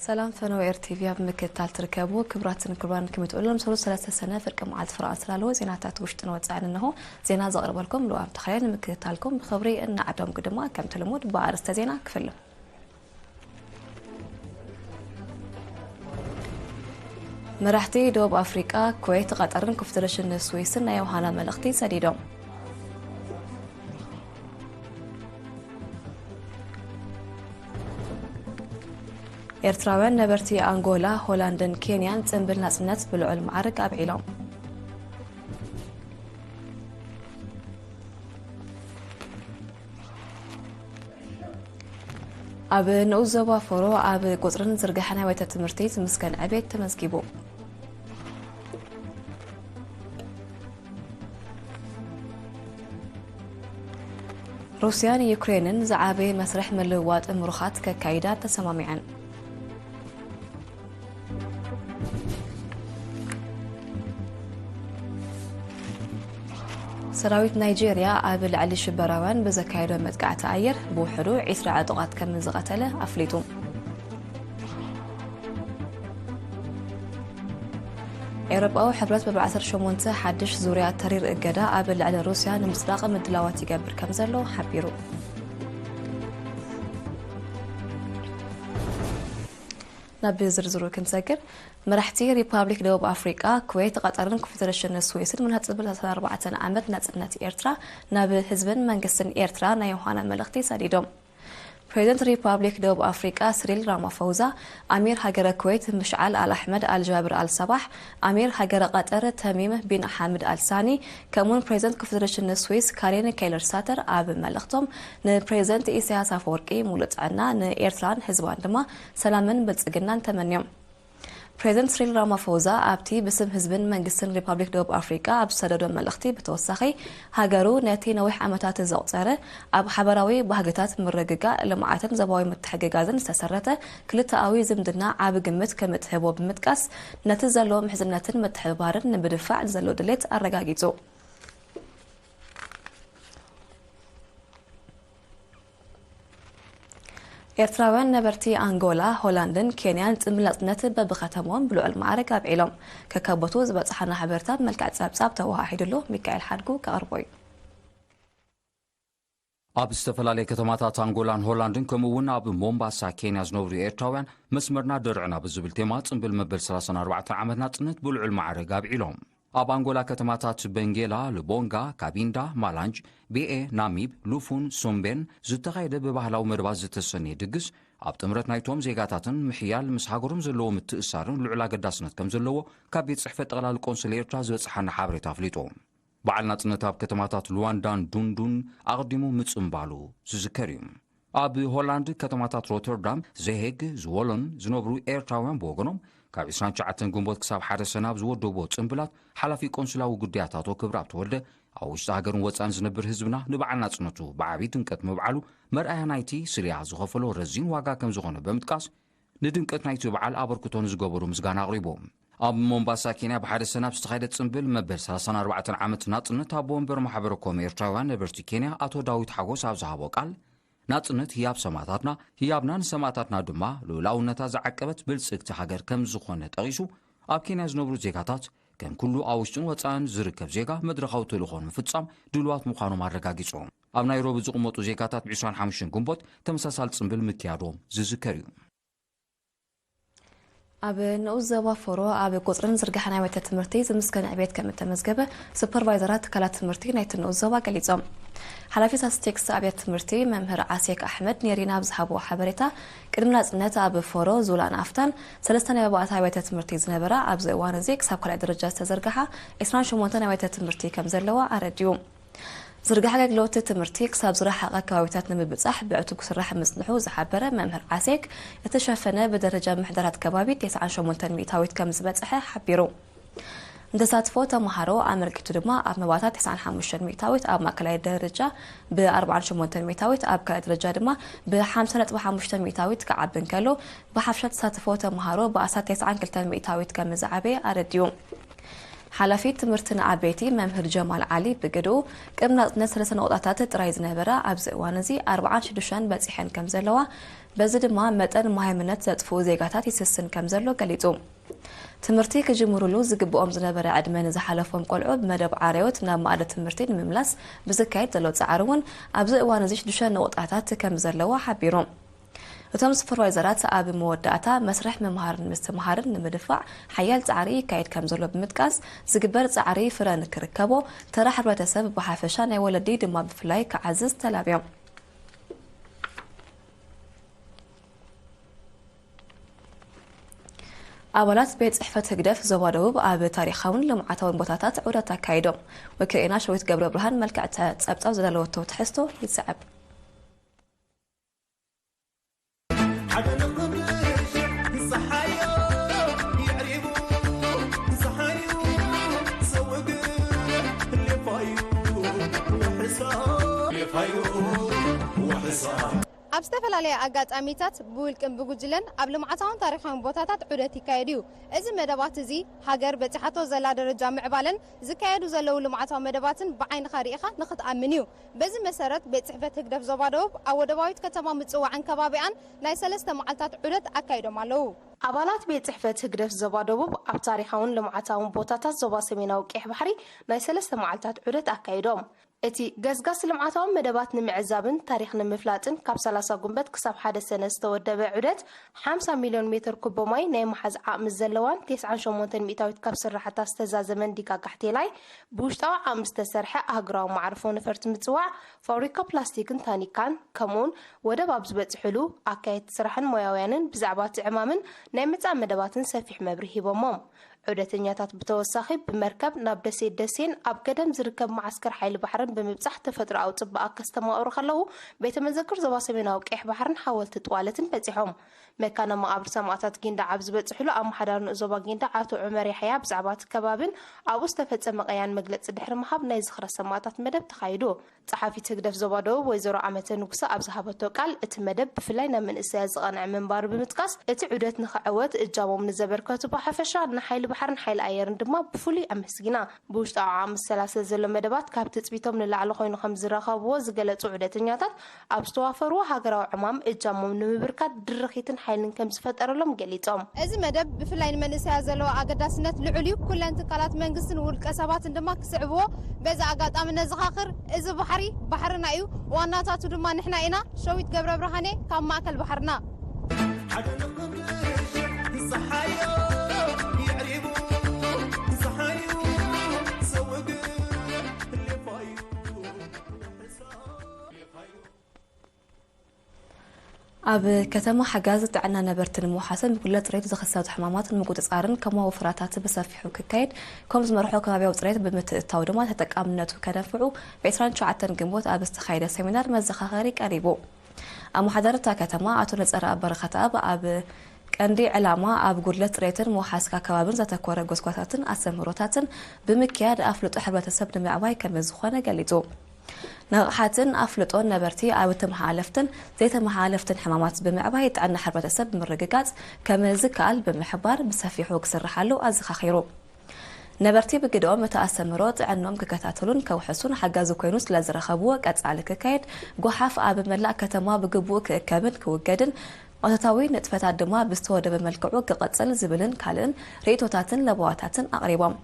ሰላም ፈነወ ኤር ቲቪ ኣብ ምክትታል ትርከቡ ክቡራትን ክቡራን፣ ክምትኡሎም ሰሉስ ሰለስተ ሰነ ፍርቂ መዓልቲ ፍርቂ ኣንስላልዎ ዜናታት ውሽጥን ወጻእን እንሆ። ዜና ዘቕርበልኩም ልዋም ተኽለ። ንምክትታልኩም ብኽብሪ እናዓደምኩ ድማ ከምቲ ልሙድ ብኣርእስተ ዜና ክፍልም። መራሕቲ ደቡብ ኣፍሪቃ፣ ኩዌት፣ ቐጠርን ኮንፈደሬሽን ስዊስን ናይ ዮሃና መልእኽቲ ሰዲዶም። ኤርትራውያን ነበርቲ ኣንጎላ፣ ሆላንድን ኬንያን ጽንብል ናጽነት ብልዑል ማዕርግ ኣብዒሎም። ኣብ ንኡስ ዞባ ፎሮ ኣብ ቁጽርን ዝርግሐን ኣብያተ ትምህርቲ ዝምስገን ዕቤት ተመዝጊቡ። ሩስያን ዩክሬንን ዝዓበየ መስርሕ ምልውዋጥ ምሩኻት ከካይዳ ተሰማሚዐን። ሰራዊት ናይጄርያ ኣብ ልዕሊ ሽበራውያን ብዘካየዶ መጥቃዕቲ ኣየር ብውሕዱ ዒስራ ዕጡቓት ከም ዝቐተለ ኣፍሊጡ። ኤውሮጳዊ ሕብረት ብኣርባዕተ ዓሰርተ ሸሞንተ ሓድሽ ዙርያ ተሪር እገዳ ኣብ ልዕሊ ሩስያ ንምጽዳቕ ምድላዋት ይገብር ከም ዘሎ ሓቢሩ። ናብ ዝርዝሩ ክንሰግር፣ መራሕቲ ሪፓብሊክ ደቡብ ኣፍሪቃ፣ ኩዌት፣ ቐጠርን ኮንፈደሬሽን ስዊስን ምርሃ ጽንብል ሰለስተ ዓመት ናጽነት ኤርትራ ናብ ህዝብን መንግስትን ኤርትራ ናይ ዮሃና መልእኽቲ ሰዲዶም። ፕሬዚደንት ሪፓብሊክ ደቡብ ኣፍሪቃ ስሪል ራማፎዛ፣ ኣሚር ሃገረ ኩዌት ምሽዓል ኣል ኣሕመድ ኣል ጃብር ኣል ሰባሕ፣ ኣሚር ሃገረ ቐጠር ተሚም ቢን ሓምድ ኣል ሳኒ፣ ከምኡውን ፕሬዚደንት ኮንፈደሬሽን ስዊስ ካሪን ኬይለር ሳተር ኣብ መልእኽቶም፣ ንፕሬዚደንት ኢሳያስ ኣፈወርቂ ሙሉእ ጥዕና፣ ንኤርትራን ህዝባን ድማ ሰላምን ብልጽግናን ተመንዮም። ፕሬዚደንት ስሪል ራማፎዛ ኣብቲ ብስም ህዝብን መንግስትን ሪፓብሊክ ደቡብ ኣፍሪቃ ኣብ ዝሰደዶ መልእኽቲ ብተወሳኺ፣ ሃገሩ ነቲ ነዊሕ ዓመታት ዘቑጸረ ኣብ ሓበራዊ ባህግታት ምርግጋእ፣ ልምዓትን ዞባዊ ምትሕግጋዝን ዝተሰረተ ክልተኣዊ ዝምድና ዓቢ ግምት ከም እትህቦ ብምጥቃስ፣ ነቲ ዘሎ ምሕዝነትን ምትሕብባርን ንምድንፋዕ ንዘሎ ድሌት ኣረጋጊጹ። ኤርትራውያን ነበርቲ ኣንጎላ፣ ሆላንድን ኬንያን ጽምብል ናጽነት በብኸተምኦም ብልዑል ማዕርግ ኣብዒሎም። ከካብ ቦትኡ ዝበጽሓና ሓበሬታ ብመልክዕ ጸብጻብ ተወሃሂዱሉ፣ ሚካኤል ሓድጉ ከቕርቦ እዩ። ኣብ ዝተፈላለየ ከተማታት ኣንጎላን ሆላንድን፣ ከምኡ እውን ኣብ ሞምባሳ ኬንያ ዝነብሩ ኤርትራውያን፣ መስመርና ደርዕና ብዝብል ቴማ ጽምብል መበል ሰላሳን ኣርባዕተን ዓመት ናጽነት ብልዑል ማዕርግ ኣብዒሎም። ኣብ ኣንጎላ ከተማታት በንጌላ፣ ልቦንጋ፣ ካቢንዳ፣ ማላንጅ፣ ቤኤ፣ ናሚብ፣ ሉፉን፣ ሶምቤን ዝተኻየደ ብባህላዊ መደባት ዝተሰነየ ድግስ፣ ኣብ ጥምረት ናይቶም ዜጋታትን ምሕያል ምስ ሃገሮም ዘለዎ ምትእሳርን ልዑል ኣገዳስነት ከም ዘለዎ ካብ ቤት ጽሕፈት ጠቕላሊ ቆንስል ኤርትራ ዝበጽሓና ሓበሬታ ኣፍሊጡ። በዓል ናጽነት ኣብ ከተማታት ሉዋንዳን ዱንዱን ኣቕዲሙ ምጽምባሉ ዝዝከር እዩ። ኣብ ሆላንድ ከተማታት ሮተርዳም፣ ዘሄግ፣ ዝወሎን ዝነብሩ ኤርትራውያን ብወገኖም፣ ካብ ዕስራን ትሽዓተን ግንቦት ክሳብ ሓደ ሰነ ኣብ ዝወደብዎ ጽምብላት፣ ሓላፊ ቆንስላዊ ጉዳያት ኣቶ ክብረኣብ ተወልደ፣ ኣብ ውሽጢ ሃገርን ወጻእን ዝነብር ህዝብና ንበዓል ናጽነቱ ብዓቢ ድምቀት ምብዓሉ መርኣያ ናይቲ ስልያ ዝኸፈሎ ረዚን ዋጋ ከም ዝኾነ ብምጥቃስ፣ ንድምቀት ናይቲ በዓል ኣበርክቶ ንዝገበሩ ምስጋና ኣቕሪቡ። ኣብ ሞምባሳ ኬንያ ብሓደ ሰነ ኣብ ዝተኻየደ ጽምብል መበል ሰላሳን ኣርባዕተን ዓመት ናጽነት ኣቦ ወንበር ማሕበረ ኮም ኤርትራውያን ነበርቲ ኬንያ ኣቶ ዳዊት ሓጎስ ኣብ ዝሃቦ ቃል፣ ናጽነት ህያብ ሰማእታትና፣ ህያብና ንሰማእታትና ድማ ልኡላውነታ ዝዓቀበት ብልጽግቲ ሃገር ከም ዝኾነ ጠቒሱ፣ ኣብ ኬንያ ዝነብሩ ዜጋታት ከም ኩሉ ኣብ ውሽጥን ወጻእን ዝርከብ ዜጋ መድረኻዊ ተልእኾ ንምፍጻም ድሉዋት ምዃኖም ኣረጋጊጹ። ኣብ ናይሮቢ ዝቕመጡ ዜጋታት ብዕስራን ሓሙሽተን ግንቦት ተመሳሳሊ ጽምብል ምክያዶም ዝዝከር እዩ። ኣብ ንኡስ ዞባ ፎሮ ኣብ ቁጽርን ዝርግሐን ኣብያተ ትምህርቲ ዝምስገን ዕቤት ከም እተመዝገበ ሱፐርቫይዘራት ትካላት ትምህርቲ ናይቲ ንኡስ ዞባ ገሊጾም። ሓላፊ ስታቲስቲክስ ኣብያተ ትምህርቲ መምህር ዓሴክ ኣሕመድ ኔሪና ኣብ ዝሃብዎ ሓበሬታ፣ ቅድሚ ናጽነት ኣብ ፎሮ፣ ዙላን ኣፍታን ሰለስተ ናይ መባእታ ኣብያተ ትምህርቲ ዝነበራ፣ ኣብዚ እዋን እዚ ክሳብ ካልኣይ ደረጃ ዝተዘርግሓ ዕስራን ሸሞንተን ኣብያተ ትምህርቲ ከም ዘለዋ ኣረዲኡ። ዝርግሐ ኣገልግሎት ትምህርቲ ክሳብ ዝረሓቐ ከባቢታት ንምብጻሕ ብዕቱብ ክስራሕ ምጽንሑ ዝሓበረ መምህር ዓሴክ፣ እተሸፈነ ብደረጃ ምሕደራት ከባቢ ተስዓን ሸሞንተን ሚእታዊት ከም ዝበጽሐ ሓቢሩ። ንተሳትፎ ተመሃሮ ኣመልኪቱ ድማ፣ ኣብ መባእታ ተስዓን ሓሙሽተን ሚእታዊት፣ ኣብ ማእከላይ ደረጃ ብኣርባዓን ሸሞንተን ሚእታዊት፣ ኣብ ካልኣይ ደረጃ ድማ ብሓምሳ ነጥቢ ሓሙሽተ ሚእታዊት ክዓቢ እንከሎ፣ ብሓፈሻ ተሳትፎ ተመሃሮ ብኣስታት ተስዓን ክልተን ሚእታዊት ከም ዝዓበየ ኣረዲኡ። ሓላፊ ትምህርትን ዓበይቲ መምህር ጀማል ዓሊ ብግድኡ፣ ቅድሚ ናጽነት ሰለስተ ነቑጣታት ጥራይ ዝነበራ ኣብዚ እዋን እዚ ኣርብዓን ሽዱሽተን በጺሐን ከም ዘለዋ፣ በዚ ድማ መጠን መሃይምነት ዘጥፍኡ ዜጋታት ይስስን ከም ዘሎ ገሊጹ። ትምህርቲ ክጅምሩሉ ዝግብኦም ዝነበረ ዕድመ ንዝሓለፎም ቆልዑ ብመደብ ዓርዮት ናብ መኣዲ ትምህርቲ ንምምላስ ብዝካየድ ዘሎ ጻዕሪ እውን ኣብዚ እዋን እዚ ሽዱሽተ ነቑጣታት ከም ዘለዎ ሓቢሩ። እቶም ሱፐርቫይዘራት ኣብ መወዳእታ መስርሕ ምምሃርን ምስትምሃርን ንምድፋዕ ሓያል ጻዕሪ ይካየድ ከም ዘሎ ብምጥቃስ፣ ዝግበር ጻዕሪ ፍረ ንክርከቦ ተራ ሕብረተሰብ ብሓፈሻ ናይ ወለዲ ድማ ብፍላይ ክዓዝዝ ተላብዮም። ኣባላት ቤት ጽሕፈት ህግደፍ ዞባ ደቡብ ኣብ ታሪኻውን ልምዓታውን ቦታታት ዑደት ኣካይዶም። ወኪልና ሸዊት ገብረ ብርሃን መልክዕ ጸብጻብ ዝዳለወቶ ትሕዝቶ ይስዕብ። ሓደ ንኽብሽ ንፀሓዮ ይዕሪቡ፣ ንፀሓዩ ዘውግ ሌፋዩ ወሕሳ፣ ሌፋዩ ወሕሳ። ኣብ ዝተፈላለየ ኣጋጣሚታት ብውልቅን ብጉጅለን ኣብ ልምዓታውን ታሪኻውን ቦታታት ዑደት ይካየድ እዩ። እዚ መደባት እዚ ሃገር በጺሓቶ ዘላ ደረጃ ምዕባለን ዝካየዱ ዘለዉ ልምዓታዊ መደባትን ብዓይንኻ ርኢኻ ንኽትኣምን እዩ። በዚ መሰረት ቤት ጽሕፈት ህግደፍ ዞባ ደቡብ ኣብ ወደባዊት ከተማ ምጽዋዕን ከባቢኣን ናይ ሰለስተ መዓልታት ዑደት ኣካይዶም ኣለዉ። ኣባላት ቤት ጽሕፈት ህግደፍ ዞባ ደቡብ ኣብ ታሪኻውን ልምዓታውን ቦታታት ዞባ ሰሜናዊ ቀይሕ ባሕሪ ናይ ሰለስተ መዓልታት ዑደት ኣካይዶም። እቲ ገስጋስ ልምዓታዊ መደባት ንምዕዛብን ታሪኽ ንምፍላጥን ካብ ሰላሳ ጉንበት ክሳብ ሓደ ሰነ ዝተወደበ ዑደት፣ ሓምሳ ሚልዮን ሜትር ኩቦ ማይ ናይ ምሓዝ ዓቕሚ ዘለዋን፣ ተስዓን ሸሞንተን ሚእታዊት ካብ ስራሕታ ዝተዛዘመን ዲጋ ጋሕቴላይ፣ ብውሽጣዊ ዓቕሚ ዝተሰርሐ ኣህጉራዊ መዕርፎ ነፈርቲ ምጽዋዕ፣ ፋብሪካ ፕላስቲክን ታኒካን፣ ከምኡውን ወደብ ኣብ ዝበጽሕሉ፣ ኣካየድቲ ስራሕን ሞያውያንን ብዛዕባ እቲ ዕማምን ናይ ምጻእ መደባትን ሰፊሕ መብርሂ ሂቦሞም። ዑደተኛታት ብተወሳኺ ብመርከብ ናብ ደሴት ደሴን ኣብ ገደም ዝርከብ መዓስከር ሓይሊ ባሕርን ብምብጻሕ ተፈጥሮኣዊ ጽባቐ ከስተማቕሩ ከለዉ፣ ቤተ መዘክር ዞባ ሰሜናዊ ቀይሕ ባሕርን ሓወልቲ ጥዋለትን በጺሖም። መካነ መቓብር ሰማእታት ጊንዳዕ ኣብ ዝበጽሕሉ፣ ኣመሓዳሪ ንኡስ ዞባ ጊንዳዕ ኣቶ ዑመር ያሕያ ብዛዕባ እቲ ከባብን ኣብኡ ዝተፈጸመ ቅያን መግለጺ ድሕሪ ምሃብ፣ ናይ ዝኽረ ሰማእታት መደብ ተኻይዱ። ጸሓፊት ህግደፍ ዞባ ደቡብ ወይዘሮ ዓመተ ንጉሰ ኣብ ዝሃበቶ ቃል፣ እቲ መደብ ብፍላይ ናብ መንእሰያት ዝቐንዐ ምንባሩ ብምጥቃስ፣ እቲ ዑደት ንኽዕወት እጃሞም ንዘበርከቱ ብሓፈሻ፣ ንሓይሊ ባሕርን ሓይሊ ኣየርን ድማ ብፍሉይ ኣመስጊና። ብውሽጣዊ ዓቕሚ ዝሰላሰል ዘሎ መደባት ካብ ትጽቢቶም ንላዕሊ ኮይኑ ከም ዝረኸብዎ ዝገለጹ ዑደተኛታት፣ ኣብ ዝተዋፈርዎ ሃገራዊ ዕማም እጃሞም ንምብርካት ድርኺትን ሓይልን ከም ዝፈጠረሎም ገሊጾም። እዚ መደብ ብፍላይ ንመንእሰያት ዘለዎ ኣገዳስነት ልዑል እዩ። ኩለን ትካላት መንግስትን ውልቀ ሰባትን ድማ ክስዕብዎ በዚ ኣጋጣሚ ነዘኻኽር። እዚ ባሕሪ ባሕርና እዩ፣ ዋናታቱ ድማ ንሕና ኢና። ሸዊት ገብረ ብርሃኔ ካብ ማእከል ባሕርና። ሓደ ንኽብሽ ንፀሓዮ ይዕሪቡ፣ ንፀሓዩ ዘውግ ሌፋዩ። ኣብ ከተማ ሓጋዝ ጥዕና ነበርቲ ንምውሓስን ብጉድለት ጽሬት ዝኽሰቱ ሕማማት ንምቁጽጻርን ከማዊ ፍራታት ብሰፊሑ ክካየድ ከም ዝመርሖ ከባቢያዊ ጽሬት ብምትእትታው ድማ ተጠቃምነቱ ከነፍዑ ብ ዕስራን ትሽዓተን ግንቦት ኣብ ዝተኻየደ ሰሚናር መዘኻኸሪ ቀሪቡ። ኣመሓዳሪ እታ ከተማ ኣቶ ነጸረኣብ በረኸተኣብ ኣብ ቀንዲ ዕላማ ኣብ ጉድለት ጽሬትን ምውሓስ ከባብን ዘተኮረ ጎስጓሳትን ኣስተምህሮታትን ብምክያድ ኣፍልጦ ሕብረተሰብ ንምዕባይ ከም ዝኾነ ገሊጹ። ንቕሓትን ኣፍልጦን ነበርቲ ኣብ ተመሓላለፍትን ዘይተመሓላለፍትን ሕማማት ብምዕባይ ጥዕና ሕብረተሰብ ብምርግጋጽ ከም ዝከኣል ብምሕባር ብሰፊሑ ክስርሓሉ ኣዘኻኺሩ። ነበርቲ ብግደኦም እቲ ኣስተምህሮ ጥዕንኦም ክከታተሉን ከውሕሱን ሓጋዚ ኮይኑ ስለ ዝረኸብዎ ቀጻሊ ክካየድ፣ ጓሓፍ ኣብ መላእ ከተማ ብግቡእ ክእከብን ክውገድን፣ ኦተታዊ ንጥፈታት ድማ ብዝተወደበ መልክዑ ክቐጽል ዝብልን ካልእን ርእይቶታትን ለበዋታትን ኣቕሪቦም።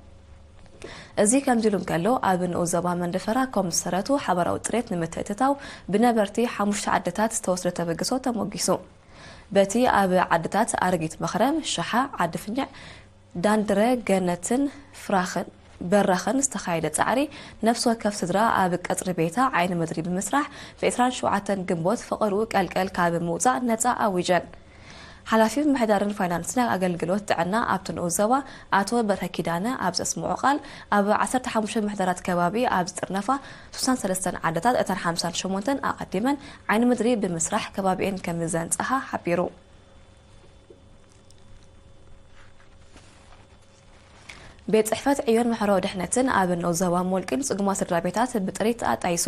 እዚ ከምዚ ኢሉ እንከሎ፣ ኣብ ንኡስ ዞባ መንደፈራ ከም ዝሰረቱ ሓባራዊ ጽሬት ንምትእትታው ብነበርቲ ሓሙሽተ ዓድታት ዝተወስደ ተበግሶ ተሞጊሱ። በቲ ኣብ ዓድታት ኣረጊት መኽረም፣ ሽሓ፣ ዓዲ ፍኝዕ፣ ዳንድረ፣ ገነትን ፍራኽን በራኽን ዝተኻየደ ጻዕሪ፣ ነፍሲ ወከፍ ስድራ ኣብ ቀጽሪ ቤታ ዓይኒ ምድሪ ብምስራሕ፣ ብ ዕስራን ሸውዓተን ግንቦት ፍቕርኡ ቀልቀል ካብ ምውጻእ ነጻ ኣዊጀን። ሓላፊ ምምሕዳርን ፋይናንስን ኣገልግሎት ጥዕና ኣብቲ ንኡስ ዞባ ኣቶ በርሀ ኪዳነ ኣብ ዘስምዖ ቃል፣ ኣብ ዓሰርተ ሓሙሽተ ምሕደራት ከባቢ ኣብ ዝጥርነፋ ሱሳን ሰለስተን ዓድታት፣ እተን ሓምሳን ሸሞንተን ኣቐዲመን ዓይኒ ምድሪ ብምስራሕ ከባቢኤን ከም ዘንጸሃ ሓቢሩ። ቤት ጽሕፈት ዕዮን ማሕበራዊ ድሕነትን ኣብ ንኡስ ዞባ ሞልቂ ንጽጉማት ስድራ ቤታት ብጥሪት ኣጣይሱ።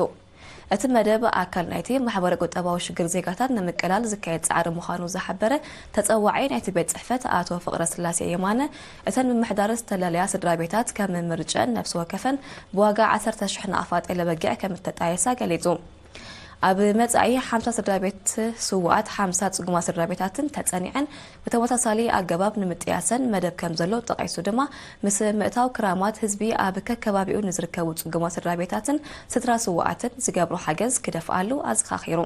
እቲ መደብ ኣካል ናይቲ ማሕበረ ቁጠባዊ ሽግር ዜጋታት ንምቅላል ዝካየድ ጻዕሪ ምዃኑ ዝሓበረ ተጸዋዒ ናይቲ ቤት ጽሕፈት ኣቶ ፍቕረስላሴ የማነ፣ እተን ምምሕዳር ዝተላለያ ስድራ ቤታት ከም ምርጨን ነፍሲ ወከፈን ብዋጋ ዓሰርተ ሽሕ ናቕፋ ጤለ በጊዕ ከም እተጣየሳ ገሊጹ። ኣብ መጻኢ ሓምሳ ስድራ ቤት ስውኣት ሓምሳ ጽጉማት ስድራ ቤታትን ተጸኒዐን ብተመሳሳሊ ኣገባብ ንምጥያሰን መደብ ከም ዘሎ ጠቒሱ ድማ፣ ምስ ምእታው ክራማት ህዝቢ ኣብ ከከባቢኡ ንዝርከቡ ጽጉማት ስድራ ቤታትን ስድራ ስውኣትን ዝገብሮ ሓገዝ ክደፍኣሉ ኣዘኻኺሩ።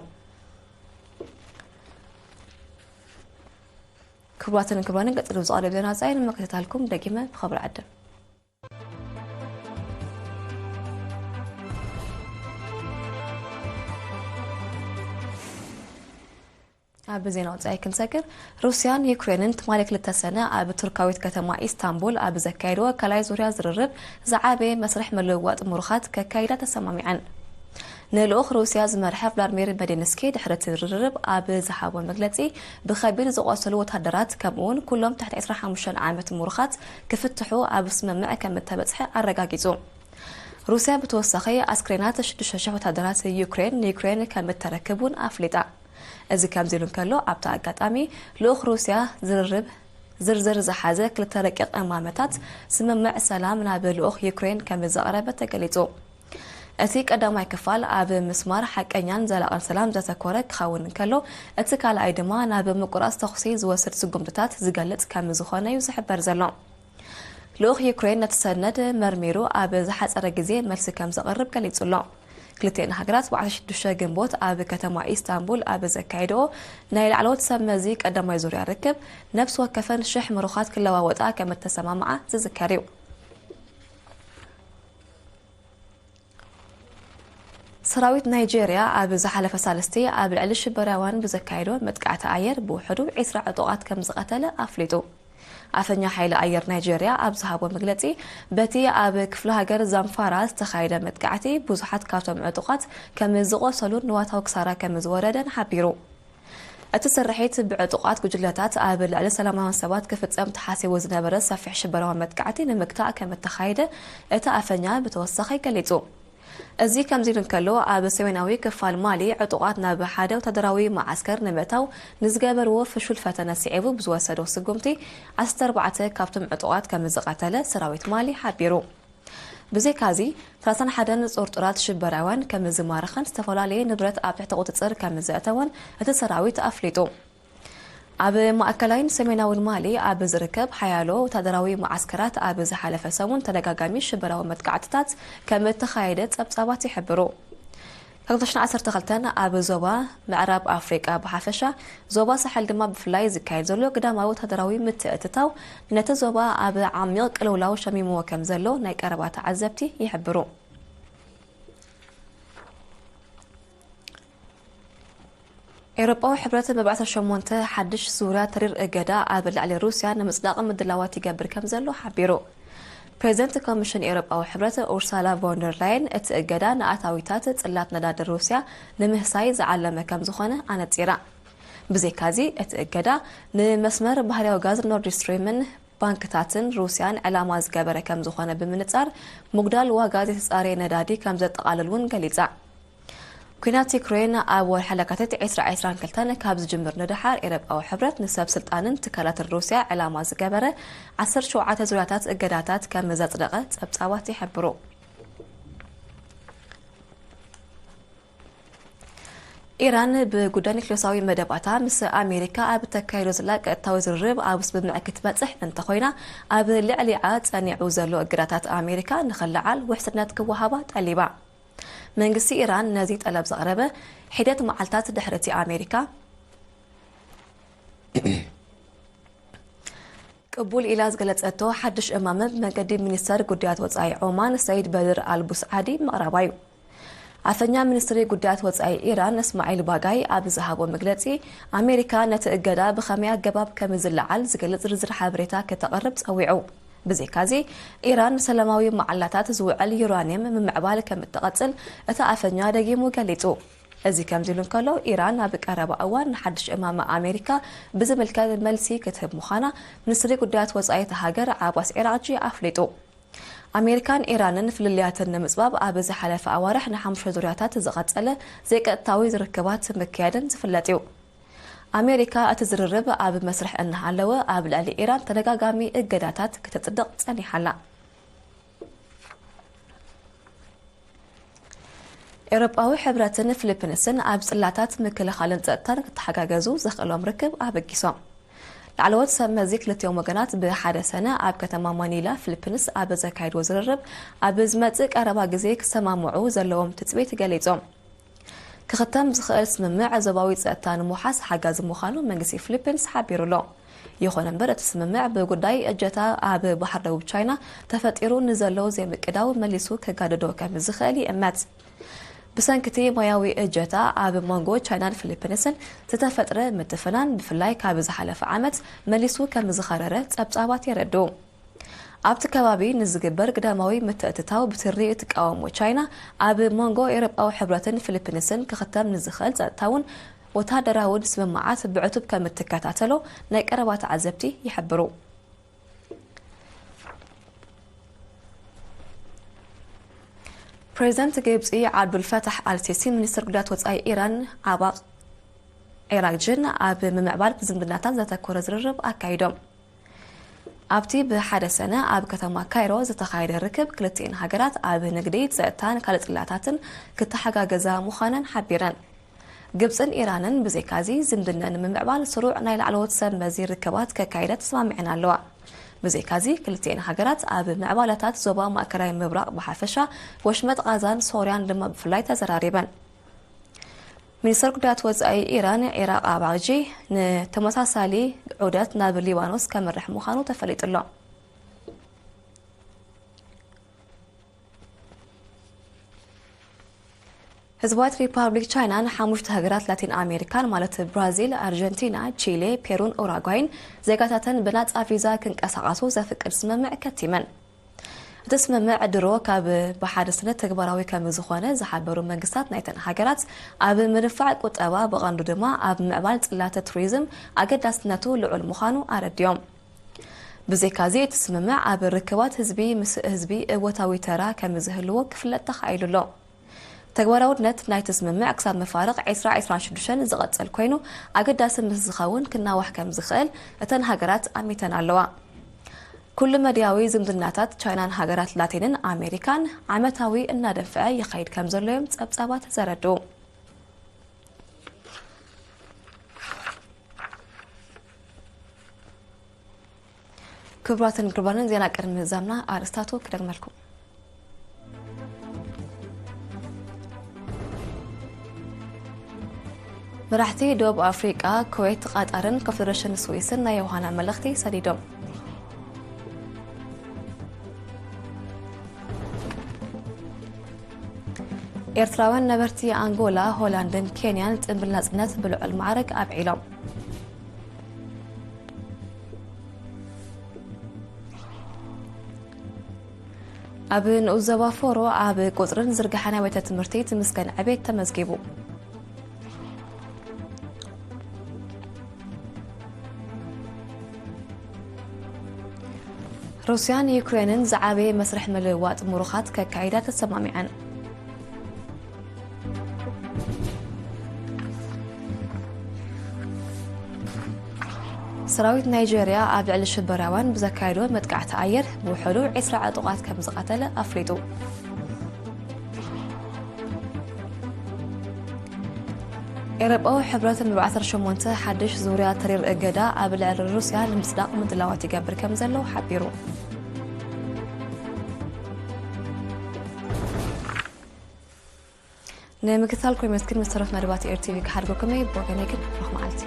ክቡራትን ክቡራንን ቀጽሉ ዝቐርብ ዜና ወጻኢ ንምክትታልኩም ደጊመ ብኸብሪ ዕድም። ኣብ ዜና ወጻኢ ክንሰግር፣ ሩስያን ዩክሬንን ትማሊ ክልተ ሰነ ኣብ ቱርካዊት ከተማ ኢስታንቡል ኣብ ዘካየድዎ ካልኣይ ዙርያ ዝርርብ ዝዓበየ መስርሕ ምልውዋጥ ምሩኻት ከካይዳ ተሰማሚዐን። ንልኡኽ ሩስያ ዝመርሐ ቭላድሚር ሜዲንስኪ ድሕሪ እቲ ዝርርብ ኣብ ዝሃቦ መግለጺ፣ ብኸቢድ ዝቖሰሉ ወታደራት ከምኡውን ኩሎም ትሕቲ ዕስራን ሓሙሽተን ዓመት ምሩኻት ክፍትሑ ኣብ ስምምዕ ከም እተበጽሐ ኣረጋጊጹ። ሩስያ ብተወሳኺ ኣስክሬናት ሽዱሽተ ሽሕ ወታደራት ዩክሬን ንዩክሬን ከም እተረክብ እውን ኣፍሊጣ። እዚ ከምዚ ኢሉ እንከሎ፣ ኣብቲ ኣጋጣሚ ልኡኽ ሩስያ ዝርርብ ዝርዝር ዝሓዘ ክልተ ረቂቕ እማመታት ስምምዕ ሰላም ናብ ልኡኽ ዩክሬን ከም ዘቕረበ ተገሊጹ። እቲ ቀዳማይ ክፋል ኣብ ምስማር ሓቀኛን ዘላቕን ሰላም ዘተኮረ ክኸውን እንከሎ፣ እቲ ካልኣይ ድማ ናብ ምቁራጽ ተኹሲ ዝወስድ ስጉምትታት ዝገልጽ ከም ዝኾነ እዩ ዝሕበር ዘሎ። ልኡኽ ዩክሬን ነቲ ሰነድ መርሚሩ ኣብ ዝሓጸረ ግዜ መልሲ ከም ዘቕርብ ገሊጹ ኣሎ። ክልቲኤን ሃገራት ብዓሰርተ ሽዱሽተ ግንቦት ኣብ ከተማ ኢስታንቡል ኣብ ዘካየድኦ ናይ ላዕለዎት ሰብ መዚ ቀዳማይ ዙርያ ርክብ፣ ነፍሲ ወከፈን ሽሕ ምሩኻት ክለዋወጣ ከም እተሰማምዓ ዝዝከር እዩ። ሰራዊት ናይጄርያ ኣብ ዝሓለፈ ሳልስቲ ኣብ ልዕሊ ሽበራውያን ብዘካየዶ መጥቃዕቲ ኣየር ብውሕዱ ዕስራ ዕጡቓት ከም ዝቐተለ ኣፍሊጡ። ኣፈኛ ሓይሊ ኣየር ናይጄርያ ኣብ ዝሃቦ መግለጺ፣ በቲ ኣብ ክፍለ ሃገር ዛምፋራ ዝተኻየደ መጥቃዕቲ ብዙሓት ካብቶም ዕጡቓት ከም ዝቖሰሉን ንዋታዊ ክሳራ ከም ዝወረደን ሓቢሩ። እቲ ስርሒት ብዕጡቓት ጉጅለታት ኣብ ልዕሊ ሰላማውያን ሰባት ክፍጸም ተሓሲቡ ዝነበረ ሰፊሕ ሽበራዊ መጥቃዕቲ ንምግታእ ከም እተኻየደ እቲ ኣፈኛ ብተወሳኺ ገሊጹ። እዚ ከምዚ ኢሉ እንከሎ፣ ኣብ ሰሜናዊ ክፋል ማሊ ዕጡቓት ናብ ሓደ ወታደራዊ መዓስከር ንምእታው ንዝገበርዎ ፍሹል ፈተነ ስዒቡ ብዝወሰዶ ስጉምቲ ዓሰርተ ኣርባዕተ ካብቶም ዕጡቓት ከም ዝቐተለ ሰራዊት ማሊ ሓቢሩ። ብዘይካዚ፣ ሰላሳን ሓደን ጥርጡራት ሽበራውያን ከም ዝማረኸን ዝተፈላለየ ንብረት ኣብ ትሕቲ ቁጽጽር ከም ዘእተወን እቲ ሰራዊት ኣፍሊጡ። ኣብ ማእከላይን ሰሜናውን ማሊ ኣብ ዝርከብ ሓያሎ ወታደራዊ መዓስከራት ኣብ ዝሓለፈ ሰሙን ተደጋጋሚ ሽበራዊ መጥቃዕትታት ከም እተኻየደ ጸብጻባት ይሕብሩ። ካብ ክልተ ሽሕን ዓሰርተ ክልተን ኣብ ዞባ ምዕራብ ኣፍሪቃ ብሓፈሻ፣ ዞባ ሳሕል ድማ ብፍላይ ዝካየድ ዘሎ ግዳማዊ ወታደራዊ ምትእትታው ነቲ ዞባ ኣብ ዓሚቕ ቅልውላው ሸሚምዎ ከም ዘሎ ናይ ቀረባ ተዓዘብቲ ይሕብሩ። ኤውሮጳዊ ሕብረት መባእታ ሸሞንተ ሓድሽ ዙርያ ተሪር እገዳ ኣብ ልዕሊ ሩስያ ንምጽዳቕ ምድላዋት ይገብር ከም ዘሎ ሓቢሩ። ፕሬዚደንት ኮሚሽን ኤውሮጳዊ ሕብረት ኡርሳላ ቮንደር ላየን፣ እቲ እገዳ ንኣታዊታት ጽላት ነዳዲ ሩስያ ንምህሳይ ዝዓለመ ከም ዝኾነ ኣነጺራ። ብዘይካዚ፣ እቲ እገዳ ንመስመር ባህርያዊ ጋዝ ኖርድ ስትሪምን ባንክታትን ሩስያን ዕላማ ዝገበረ ከም ዝኾነ ብምንጻር፣ ምጉዳል ዋጋ ዘይተጻረየ ነዳዲ ከም ዘጠቓልል እውን ገሊጻ። ኲናት ዩክሬን ኣብ ወርሒ ለካቲት ዕስራ ዕስራን ክልተን ካብ ዝጅምር ንደሓር፣ ኤውሮጳዊ ሕብረት ንሰብ ስልጣንን ትካላትን ሩስያ ዕላማ ዝገበረ ዓሰርተ ሸውዓተ ዙርያታት እገዳታት ከም ዘጽደቐ ጸብጻባት ይሕብሩ። ኢራን ብጉዳይ ኒክሌሳዊ መደባታ ምስ ኣሜሪካ ኣብ ተካይዶ ዘላ ቀጥታዊ ዝርርብ ኣብ ስምምዕ ክትበጽሕ እንተኾይና፣ ኣብ ልዕሊኣ ጸኒዑ ዘሎ እገዳታት ኣሜሪካ ንኽለዓል ውሕስነት ክወሃባ ጠሊባ። መንግስቲ ኢራን ነዚ ጠለብ ዘቕረበ ሒደት መዓልታት ድሕሪ እቲ ኣሜሪካ ቅቡል ኢላ ዝገለጸቶ ሓድሽ እማመ ብመንገዲ ሚኒስተር ጉዳያት ወጻኢ ዖማን ሰይድ በድር ኣልቡስዓዲ ምቕራባ እዩ። ኣፈኛ ሚኒስትሪ ጉዳያት ወጻኢ ኢራን እስማዒል ባጋይ ኣብ ዝሃቦ መግለጺ፣ ኣሜሪካ ነቲ እገዳ ብኸመይ ኣገባብ ከም ዝለዓል ዝገልጽ ዝርዝር ሓበሬታ ከተቕርብ ጸዊዑ። ብዘይካዚ፣ ኢራን ንሰላማዊ መዓላታት ዝውዕል ዩራንየም ምምዕባል ከም እትቐጽል እቲ ኣፈኛ ደጊሙ ገሊጹ። እዚ ከምዚ ኢሉ እንከሎ፣ ኢራን ኣብ ቀረባ እዋን ንሓድሽ እማመ ኣሜሪካ ብዝምልከት መልሲ ክትህብ ምዃና ሚኒስትሪ ጉዳያት ወጻኢ እታ ሃገር ዓባስ ዒራቕጂ ኣፍሊጡ። ኣሜሪካን ኢራንን ፍልልያተን ንምጽባብ ኣብ ዝሓለፈ ኣዋርሕ ንሓሙሽተ ዙርያታት ዝቐጸለ ዘይቀጥታዊ ርክባት ምክያደን ዝፍለጥ እዩ። ኣሜሪካ እቲ ዝርርብ ኣብ መስርሕ እናሃለወ ኣብ ልዕሊ ኢራን ተደጋጋሚ እገዳታት ክተጽድቕ ጸኒሓ ኣላ። ኤውሮጳዊ ሕብረትን ፊሊፒንስን ኣብ ጽላታት ምክልኻልን ጸጥታን ክተሓጋገዙ ዘኽእሎም ርክብ ኣበጊሶም። ላዕለዎት ሰብ መዚ ክልቲኦም ወገናት ብሓደ ሰነ ኣብ ከተማ ማኒላ ፊሊፒንስ ኣብ ዘካየድዎ ዝርርብ ኣብ ዝመጽእ ቀረባ ግዜ ክሰማምዑ ዘለዎም ትጽቢት ገሊጾም። ክኽተም ዝኽእል ስምምዕ ዞባዊ ጸጥታ ንምውሓስ ሓጋዚ ምዃኑ መንግስቲ ፊሊፒንስ ሓቢሩ ኣሎ። ይኹን እምበር እቲ ስምምዕ ብጉዳይ እጀታ ኣብ ባሕሪ ደቡብ ቻይና ተፈጢሩ ንዘሎ ዘይምቅዳው መሊሱ ከጋድዶ ከም ዝኽእል ይእመት። ብሰንክቲ ሞያዊ እጀታ ኣብ መንጎ ቻይናን ፊሊፒንስን ዝተፈጥረ ምትፍናን ብፍላይ ካብ ዝሓለፈ ዓመት መሊሱ ከም ዝኸረረ ጸብጻባት የረድኡ። ኣብቲ ከባቢ ንዝግበር ግዳማዊ ምትእትታው ብትሪ እትቃወሞ ቻይና ኣብ መንጎ ኤውሮጳዊ ሕብረትን ፊሊፒንስን ክኽተም ንዝኽእል ጸጥታውን ወታደራውን ስምምዓት ብዕቱብ ከም እትከታተሎ ናይ ቀረባ ተዓዘብቲ ይሕብሩ። ፕሬዚደንት ግብጺ ዓብዱል ፈታሕ ኣልሲሲ ሚኒስትር ጉዳያት ወጻኢ ኢራን ዓባቕ ኤራግጅን ኣብ ምምዕባል ዝምድናታት ዘተኮረ ዝርርብ ኣካይዶም። ኣብቲ ብሓደ ሰነ ኣብ ከተማ ካይሮ ዝተኻየደ ርክብ ክልቲኤን ሃገራት ኣብ ንግዲ፣ ጸጥታን ካልእ ጽላታትን ክተሓጋገዛ ምዃነን ሓቢረን። ግብጽን ኢራንን ብዘይካዚ ዝምድነን ንምምዕባል ስሩዕ ናይ ላዕለዎት ሰብ መዚ ርክባት ከካይዳ ተስማሚዐን ኣለዋ። ብዘይካዚ ክልቲኤን ሃገራት ኣብ ምዕባለታት ዞባ ማእከላይ ምብራቕ ብሓፈሻ፣ ወሽመጥ ቓዛን ሶርያን ድማ ብፍላይ ተዘራሪበን። ሚኒስተር ጉዳያት ወጻኢ ኢራን ኢራቕ ኣባጂ ንተመሳሳሊ ዑደት ናብ ሊባኖስ ከምርሕ ምዃኑ ተፈሊጡ ኣሎ። ህዝባዊት ሪፓብሊክ ቻይናን ሓሙሽተ ሃገራት ላቲን ኣሜሪካን ማለት ብራዚል፣ ኣርጀንቲና፣ ቺሌ፣ ፔሩን ኡራጓይን ዜጋታተን ብናጻ ቪዛ ክንቀሳቐሱ ዘፍቅድ ስምምዕ ከቲመን። እቲ ስምምዕ ድሮ ካብ ብሓደ ሰነ ተግባራዊ ከም ዝኾነ ዝሓበሩ መንግስታት ናይተን ሃገራት፣ ኣብ ምድንፋዕ ቁጠባ ብቐንዱ ድማ ኣብ ምዕባል ጽላተ ቱሪዝም ኣገዳስነቱ ልዑል ምዃኑ ኣረዲኦም። ብዘይካዚ እቲ ስምምዕ ኣብ ርክባት ህዝቢ ምስ ህዝቢ እወታዊ ተራ ከም ዝህልዎ ክፍለጥ ተኻኢሉ ኣሎ። ተግባራውነት ናይቲ ስምምዕ ክሳብ መፋርቕ ዕስራ ዕስራን ሽዱሽተን ዝቐጽል ኮይኑ፣ ኣገዳሲ ምስ ዝኸውን ክናዋሕ ከም ዝኽእል እተን ሃገራት ኣሚተን ኣለዋ። ኩሉ መድያዊ ዝምድናታት ቻይናን ሃገራት ላቲንን ኣሜሪካን ዓመታዊ እናደንፍዐ ይኸይድ ከም ዘሎ እዮም ጸብጻባት ዘረድኡ። ክቡራትን ክቡራንን፣ ዜና ቅድሚ ምዛምና ኣርእስታቱ ክደግመልኩም። መራሕቲ ደቡብ ኣፍሪቃ፣ ኩዌት፣ ቃጣርን ኮንፈደሬሽን ስዊስን ናይ ዮሃና መልእኽቲ ሰዲዶም። ኤርትራውያን ነበርቲ ኣንጎላ፣ ሆላንድን ኬንያን ጽምብል ናጽነት ብልዑል ማዕረግ ኣብዒሎም። ኣብ ንኡስ ዞባ ፎሮ ኣብ ቁጽርን ዝርግሐን ኣብያተ ትምህርቲ ትምስገን ዕቤት ተመዝጊቡ። ሩስያን ዩክሬንን ዝዓበየ መስርሕ ምልውዋጥ ምሩኻት ከካይዳ ተሰማሚዐን። ሰራዊት ናይጀርያ ኣብ ልዕሊ ሽበራውያን ብዘካየዶ መጥቃዕቲ ኣየር ብውሕዱ ዕስራ ዕጡቓት ከም ዝቐተለ ኣፍሊጡ። ኤውሮጳዊ ሕብረት ንኣርባዕተ ሸሞንተ ሓድሽ ዙርያ ተሪር እገዳ ኣብ ልዕሊ ሩስያ ንምጽዳቕ ምድላዋት ይገብር ከም ዘሎ ሓቢሩ። ንምክትታል ኮሚስክን ምስ ተረፍ መደባት ኤር ቲቪ ክሓድገኩም እየ። ብወገነይ ግን ርሑቕ መዓልቲ።